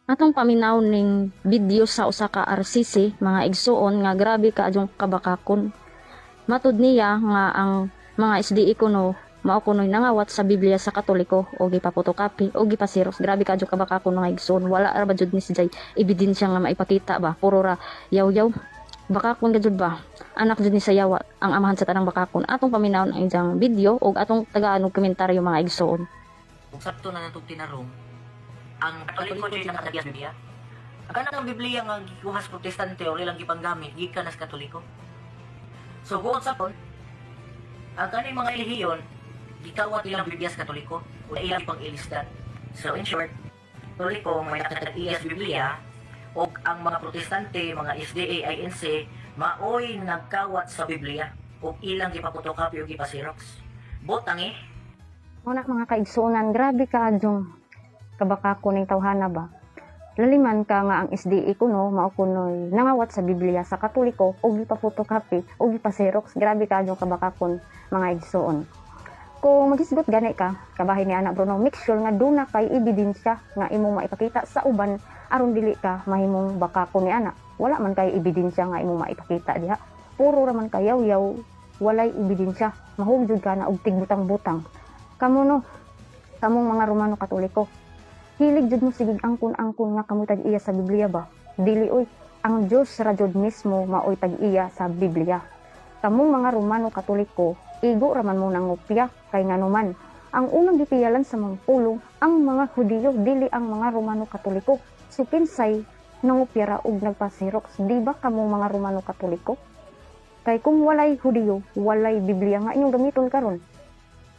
Atong paminaw ning video sa usa ka RCC, mga igsuon, nga grabe kaadyong kabakakon. Matud niya nga ang mga SDA kuno mao kuno'y nangawat sa Biblia sa Katoliko o gipa-photocopy o gipa-xerox. Grabe kaadyong kabakakon, mga igsuon. Wala ra ba jud ni sijay ebidensya nga maipakita ba? Puro ra yaw-yaw. Bakakon ka jud ba? Anak jud ni sa yawa ang amahan sa tanang bakakon. Atong paminawon ang iyang video og atong tagaan og komentaryo, mga igsuon. Kung sakto na natong tinarong, ang Katoliko jud nakatag-iya sa Biblia. Ang kanang Biblia nga gikuha sa Protestante o ilang gipanggamit gikan sa Katoliko. So buot sa pon, ang kaning mga relihiyon gikawat ilang Biblia sa Katoliko o ilang pang-ilistan. So in short, Katoliko may nakatag-iya sa Biblia og ang mga Protestante, mga SDA, INC, maoy nagkawat sa Biblia og ilang gipa-photocopy o gipa-xerox. Butang eh. Muna, mga kaigsuonan, grabe kaadyong kabakako ning tawhana ba? Laliman ka nga ang SDA kuno mao kuno'y nangawat sa Biblia sa Katoliko o gipa-photocopy o gipa-xerox. Grabe kaadyong kabakakon, mga igsuon. Kung maghisgot gani ka, kabahin ni Ana Bruno, make sure nga duna kay ebidensya nga imong maipakita sa uban aron dili ka mahimong bakako ni ana. Wala man kay ebidensya nga imong maipakita diha. Puro ra man kayaw-yaw, walay ebidensya. Mahug jud ka na og tigbutang-butang. Kamo no, kamong mga Romano Katoliko, hilig jud mo sigig angkon-angkon nga kamo tag-iya sa Biblia ba? Dili oy, ang Dios ra jud mismo maoy tag-iya sa Biblia. Kamong mga Romano Katoliko, igo ra man mo nangopya kay nganuman ang unang gipiyalan sa mga pulong ang mga Hudiyo, dili ang mga Romano Katoliko. So kinsay nangopya ra og nagpa-xerox? Di ba kamong mga Romano Katoliko? Kay kung walay Hudiyo, walay Biblia nga inyong gamiton karon.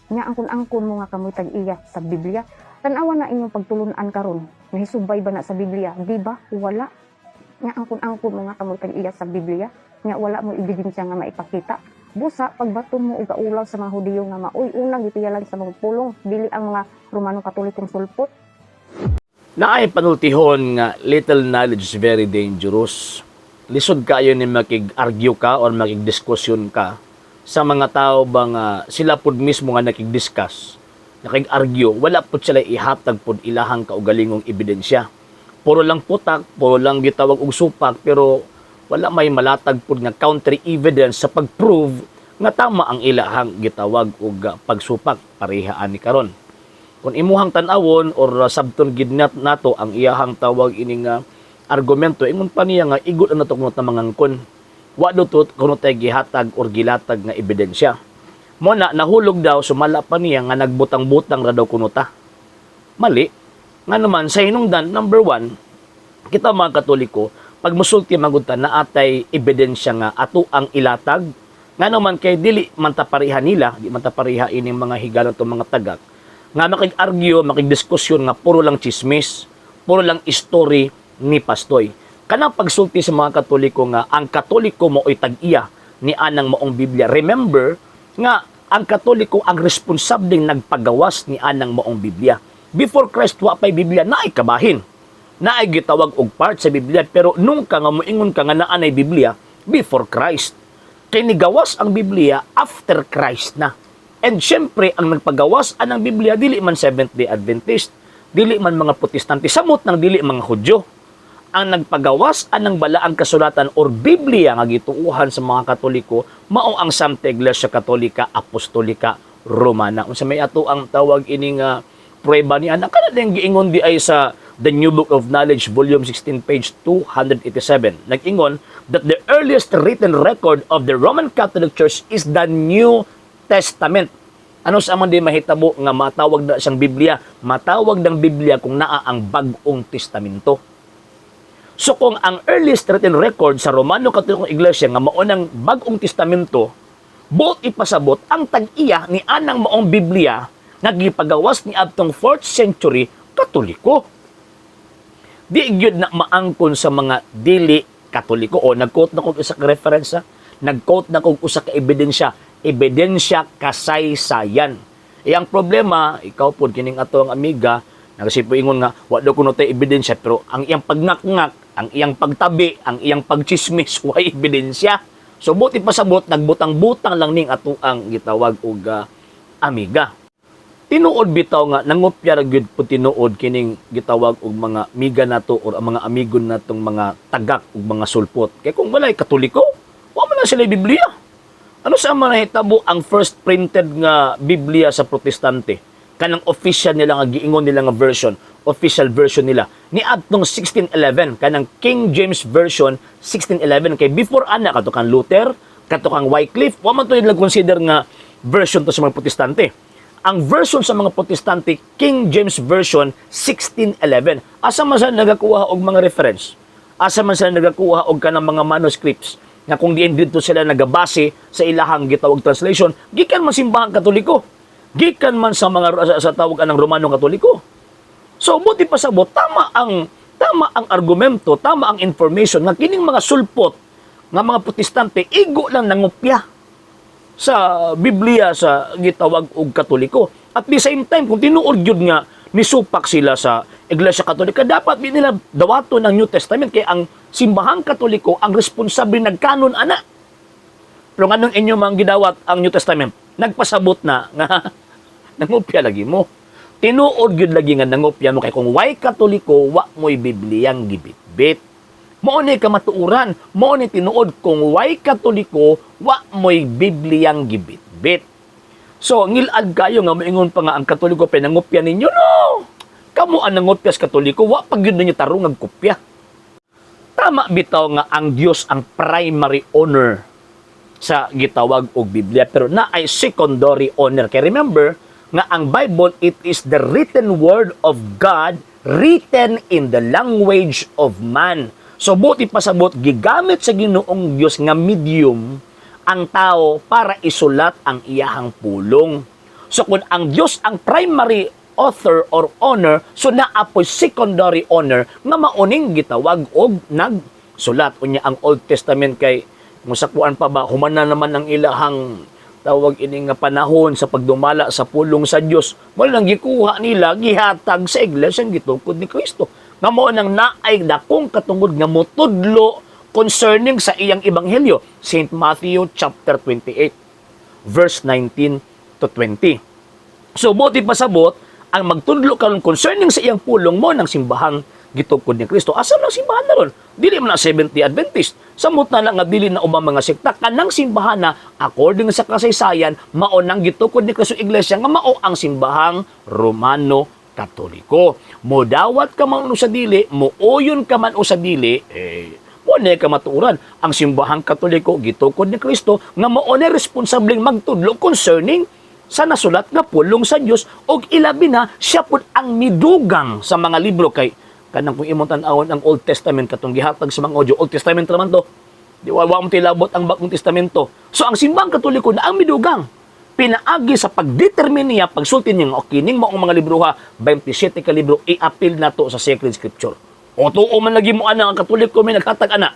Nya angkon-angkon mo nga kamoy tag-iya sa Biblia. Tan-awa na inyong pagtulunan karon. Nahisubay ba na sa Biblia? Di ba? Wala. Nya angkon-angkon mo nga kamoy tag-iya sa Biblia. Nya wala mo ebidensya nga maipakita. Busa pagbaton mo og kaulaw sa mga Hudiyo nga maoy unang gipiyalan sa mga pulong, dili ang mga Romano Katolikong sulpot. Naay panultihon nga little knowledge is very dangerous. Lisod kayo ni makig-argue ka or makig-diskusyon ka sa mga tao ba nga sila pud mismo nga nakig-discuss, nakig-argue, wala pud sila ihatag pud ilahang kaugalingong ebidensya. Puro lang putak, puro lang gitawag og supak, pero wala may malatag pud nga counter evidence sa pag-prove nga tama ang ilahang gitawag og pagsupak. Pareha ani karon kung imuhang tan-awon or sabton gid nato ang iyahang tawag ini nga argumento. Ingon pa niya nga igo na nato kuno ta mangangkon, wa do to kuno tay gihatag or gilatag nga ebidensya mo na nahulog daw. Sumala pa niya nga nagbutang-butang ra daw kuno ta. Mali nga naman sa hinungdan, number one, kita mga Katoliko, pag musulti magud ta, naatay ebidensya nga ato ang ilatag. Nga naman kay dili man ta pareha nila, di man ta pareha ining mga higalan to, mga tagak nga makig-argue, makig-diskusyon nga puro lang chismis, puro lang story ni Pastoy. Kanang pagsulti sa mga Katoliko nga ang Katoliko mao'y tag-iya ni anang maong Biblia. Remember nga ang Katoliko ang responsableng nagpagawas ni anang maong Biblia. Before Christ, wa pay Biblia. Naay kabahin, naay gitawag og part sa Biblia, pero nung ka nga moingon ka nga naa nay Biblia before Christ, kay nigawas ang Biblia after Christ na. And syempre, ang nagpagawas anang Biblia dili man Seventh Day Adventist, dili man mga Protestante, samot nang dili mga Hudyo. Ang nagpagawas anang balaang kasulatan or Biblia nga gituuhan sa mga Katoliko mao ang Santa Iglesia Katolika Apostolika Romana. Unsa may ato ang tawag ini nga prueba ni ana? Kana din giingon di ay sa The New Book of Knowledge, volume 16, page 287. Nag-ingon that the earliest written record of the Roman Catholic Church is the New Testament. Ano sa man di mahitabo nga matawag na siyang Biblia? Matawag ng Biblia kung naa ang Bag-ong Testamento. So kung ang earliest written record sa Romano Katolikong Iglesia nga mao nang Bag-ong Testamento, buot ipasabot ang tag-iya ni anang maong Biblia nga gipagawas ni adtong 4th century, Katoliko. Di gyud na maangkon sa mga dili Katoliko. O nag-quote na kog usa ka reference, ha? Nag-quote na kog usa ka ebidensya, ebidensya kasaysayan. E ang problema, ikaw pod kining ato ang amiga, nagasipo ingon nga wa daw kuno tay ebidensya, pero ang iyang pagngakngak, ang iyang pagtabi, ang iyang pagchismis, way ebidensya. So buti pasabot nagbutang-butang lang ning ato ang gitawag og amiga. Tinuod bitaw nga nangopya ra gyud po tinuod kining gitawag og mga miga nato or ang mga amigo natong mga tagak ug mga sulpot. Kay kung walay Katoliko, wa man na sila Biblia. Ano sa man nahitabo ang first printed nga Biblia sa Protestante? Kanang official nila nga giingon nila nga version, official version nila. Ni adtong 1611, kanang King James Version 1611, kay before ana kato kang Luther, kato kang Wycliffe, wa man to nila consider nga version to sa mga Protestante. Ang version sa mga Protestante, King James Version 1611. Asa man sila nagakuha og mga reference? Asa man sila nagakuha og kanang mga manuscripts nga kung diin didto sila nagabase sa ilahang gitawag translation? Gikan man Simbahang Katoliko, gikan man sa mga sa tawag anang Romano Katoliko. So buti pasabot, tama ang argumento, tama ang information nga kining mga sulpot nga mga Protestante igo lang nangopya sa Biblia sa gitawag og Katoliko. At the same time, kung tinuod gyud nga nisupak sila sa Iglesia Katolika, dapat di nila dawaton ang New Testament kay ang Simbahang Katoliko ang responsable nagkanon ana. Pero nganong inyo mang gidawat ang New Testament? Nagpasabot na nga nangopya lagi mo. Tinuod gyud lagi nga nangopya mo kay kung way Katoliko, wa mo'y Bibliyang gibitbit. Mao ni kamatuoran, mao ni tinuod, kung way Katoliko, wa mo'y Bibliyang gibitbit. So, ngilad kayo nga moingon pa nga ang Katoliko pinangopya ninyo. No! Kamo ang nangopya sa Katoliko, wa pa gyud ninyo tarong ang kopya. Tama bitaw nga ang Dios ang primary owner sa gitawag og Biblia, pero naay secondary owner. Kay remember nga ang Bible, it is the written word of God written in the language of man. So buti pasabot, gigamit sa Ginoong Dios nga medium ang tao para isulat ang iyahang pulong. So kung ang Dios ang primary author or owner, so naa poy secondary owner nga mauning gitawag og nagsulat. Unya ang Old Testament, kay kung sa kuan pa ba, human na naman ang ilahang tawag ini nga panahon sa pagdumala sa pulong sa Dios, wala nang gikuha nila, gihatag sa iglesia ang gitukod ni Kristo nga mao nang naay dakong katungod nga motudlo concerning sa iyang ebanghelyo, St. Matthew chapter 28 verse 19 to 20. So buti pasabot, ang magtudlo karon concerning sa iyang pulong mao ng simbahang gitukod ni Kristo. Asa man ang simbahan na ron? Dili man ang Seventh-day Adventist. Samot na lang nga dili na ubang mga sekta. Kanang simbahan na according sa kasaysayan, mao nang gitukod ni Kristo iglesia nga mao ang Simbahang Romano Katoliko. Modawat ka man o sa dili, muuyon ka man o sa dili, eh, mao na kamatuoran. Ang Simbahang Katoliko gitukod ni Kristo nga mao na responsableng magtudlo concerning sa nasulat nga pulong sa Dios, og ilabi na siya pud ang midugang sa mga libro, kay kanang kung imong tan-awon ang Old Testament katong gihatag sa mga Hudyo, Old Testament raman to. Di wa wa mo tilabot ang Bagong Testamento. So ang Simbahang Katoliko na ang midugang pinaagi sa pagdetermine niya, pagsulti niya nga okay ning maong mga libro ha, 27 ka libro, i-appeal nato sa sacred scripture. O tuo man lagi mo ana, ang Katoliko may naghatag ana.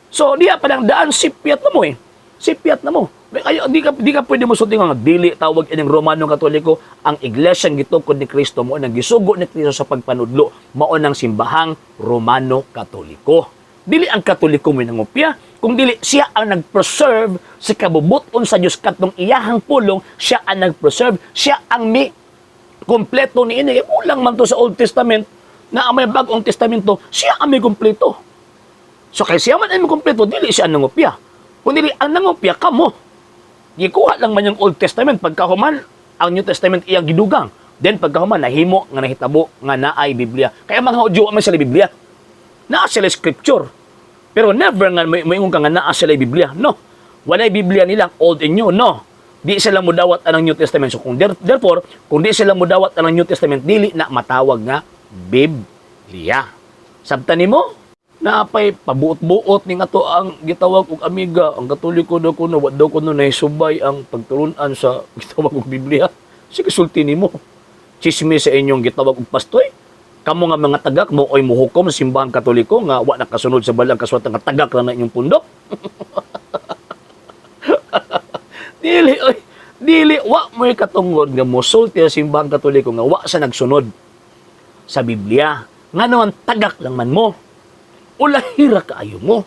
So diya pa lang daan, sipyat na mo eh. Sipyat na mo. Ay, di ka pwede mo sulti nga dili tawag ining Romano Katoliko. Ang iglesia gitukod ni Kristo mao nang gisugo ni Kristo sa pagpanudlo, mao nang Simbahang Romano Katoliko. Dili ang Katoliko mo nangopya, kung dili siya ang nag-preserve sa kabubuton sa Dios katong iyahang pulong, siya ang nag-preserve, siya ang mi kompleto ni ini. Kulang man to sa Old Testament na ang may Bagong Testamento, siya ang may kompleto. So kay siya man ay may kompleto, dili siya ang nangopya. Kung dili ang nangopya, kamo. Gikuha lang man yung Old Testament, pagkahuman, ang New Testament iyang gidugang. Then pagkahuman, nahimo nga nahitabo nga naay Biblia. Kaya mga Hudyo man sila Biblia. Naa sila scripture. Pero never nga may moingon ka nga naa sila Biblia. No. Walay Biblia nila, Old and New. No. Di sila mudawat anang New Testament. So kung therefore, kung di sila mudawat anang New Testament, dili na matawag nga Biblia. Sabtan nimo? Naapay pabuot-buot ning ato ang gitawag og amiga, ang Katoliko daw kuno, wa daw kuno nahisubay ang pagtulun-an sa gitawag og Biblia. Sige, sulti nimo. Chismis sa inyong gitawag og pastoy. Kamo nga mga tagak mo oy muhukom sa Simbahang Katoliko nga wa nakasunod sa balang kasuwatan nga tagak ra na inyong pundok. Dili oy, dili, wa mo'y katungod nga mosulti sa Simbahang Katoliko nga wa sa nagsunod sa Biblia. Nga naman tagak lang man mo. Ulahira kaayo mo.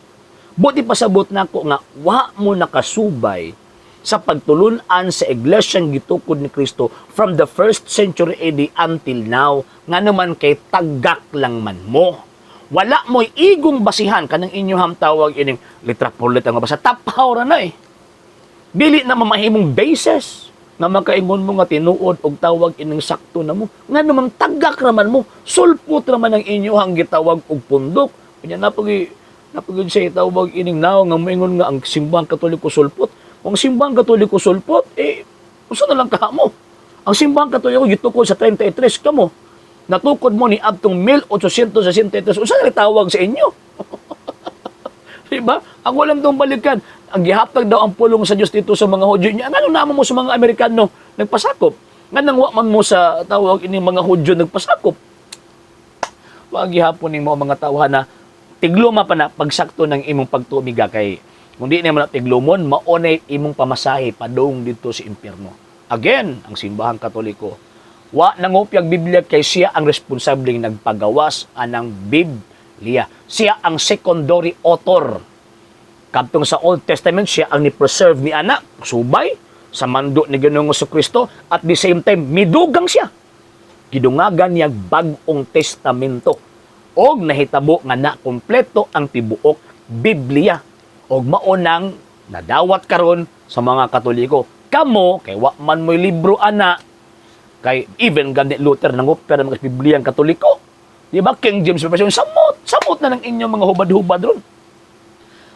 Buti pasabot nako nga wa mo nakasubay sa pagtulunan sa iglesyang gitukod ni Kristo from the first century AD until now. Nga naman kay tagak lang man mo. Wala mo'y igong basihan kanang inyong tawag ining litra por letra nga basa, tapaw ra na eh. Dili na mamahimong basis nga makaingon mo nga tinuod og tawag ining sakto na mo. Nga naman tagak raman mo, sulpot raman ang inyong gitawag og pundok. Unya napagi siya tawag ining naw nga moingon nga ang Simbahang Katoliko sulpot. Kung ang Simbahang Katoliko sulpot, eh usa na lang ka mo. Ang Simbahang Katoliko gitukod sa 33 kamo. Natukod mo ni adtong 1863. Usa na tawag sa inyo? Diba? Ang walang dong balikan. Ang gihatag daw ang pulong sa Diyos dito sa mga Hudyo niya. Ngano namo mo sa mga Amerikano nagpasakop? Nganong wa man mo sa tawag ining mga Hudyo nagpasakop? Wa gihapon nimo mga tawhan na tigluma pa na pagsakto ng imong pagtumiga, kay kung di nimo na tiglumon, maunay imong pamasahe padung dito sa impyerno. Again, ang Simbahang Katoliko wa nangopyag Biblia kay siya ang responsableng nagpagawas anang Biblia. Siya ang secondary author. Kadtong sa Old Testament, siya ang ni-preserve ni ana, subay sa mando ni Ginoong Kristo. At the same time, midugang siya. Gidungagan niya Bagong Testamento. Og nahitabo nga na kompleto ang tibuok Biblia. Og mao nang nadawat karon sa mga Katoliko. Kamo, kay wa man mo'y libro ana, kay even gani Luther nangopya ng mga Biblia ang Katoliko. Di ba? King James Version, samot, samot na ng inyong mga hubad-hubad ron.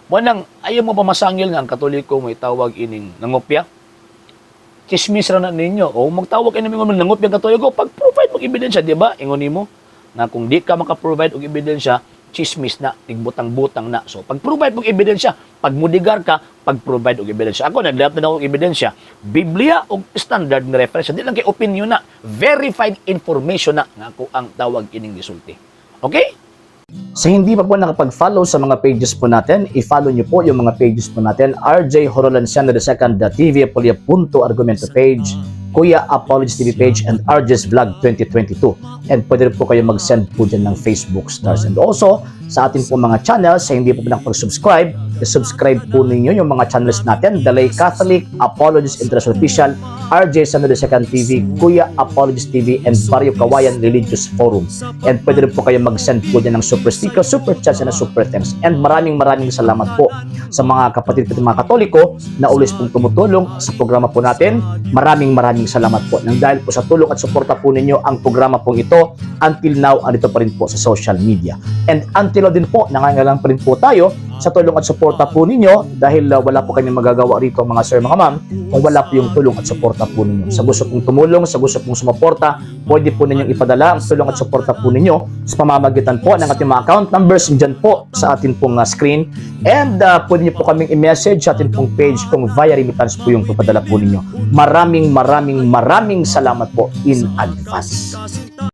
Wanang ayaw mo pamasangil nga ang Katoliko may tawag ining nangopya. Chismis ra na ninyo. O magtawag ini mo nangopya ang Katoliko, pag-provide mo ebidensya, di ba? Ingon nimo nga kung di ka maka-provide og ebidensya, chismis na, tigbutang-butang na. So, pag-provide og ebidensya, pag mudigar ka, pag-provide og ebidensya. Ako, naglahat na ako og ebidensya. Biblia og standard na reference. Di lang kay opinion na. Verified information na nga ako ang tawag ining gisulti. Okay? Sa hindi pa po nakapag-follow sa mga pages po natin, i-follow nyo po yung mga pages po natin. RJ Horolanciano II, the TV Apolia Punto Argumento page, Kuya Apologies TV page, and RJ's Vlog 2022. And pwede rin po kayo mag-send po dyan ng Facebook stars. And also, sa ating po mga channels, sa hindi po nakapag-subscribe, i-subscribe po ninyo yung mga channels natin. Dalay Catholic, Apologies International Official, RJ Sano II TV, Kuya Apologies TV, and Barrio Kawayan Religious Forum. And pwede rin po kayo mag-send po dyan ng super sticker, super chats, and super thanks. And maraming maraming salamat po sa mga kapatid ko, mga Katoliko na always pong tumutulong sa programa po natin. Maraming maraming salamat po. Nang dahil po sa tulong at suporta po ninyo, ang programa pong ito until now andito pa rin po sa social media. And until now din po, nangangailangan pa rin po tayo sa tulong at suporta po ninyo dahil wala po kami magagawa rito, mga sir, mga ma'am, kung wala po yung tulong at suporta po ninyo. Sa gusto pong tumulong, sa gusto pong sumuporta, pwede po ninyong ipadala ang tulong at suporta po ninyo sa pamamagitan po ng ating mga account numbers dyan po sa ating pong screen. And pwede niyo po kaming i-message sa ating pong page kung via remittance po yung papadala po ninyo. Maraming maraming maraming salamat po in advance.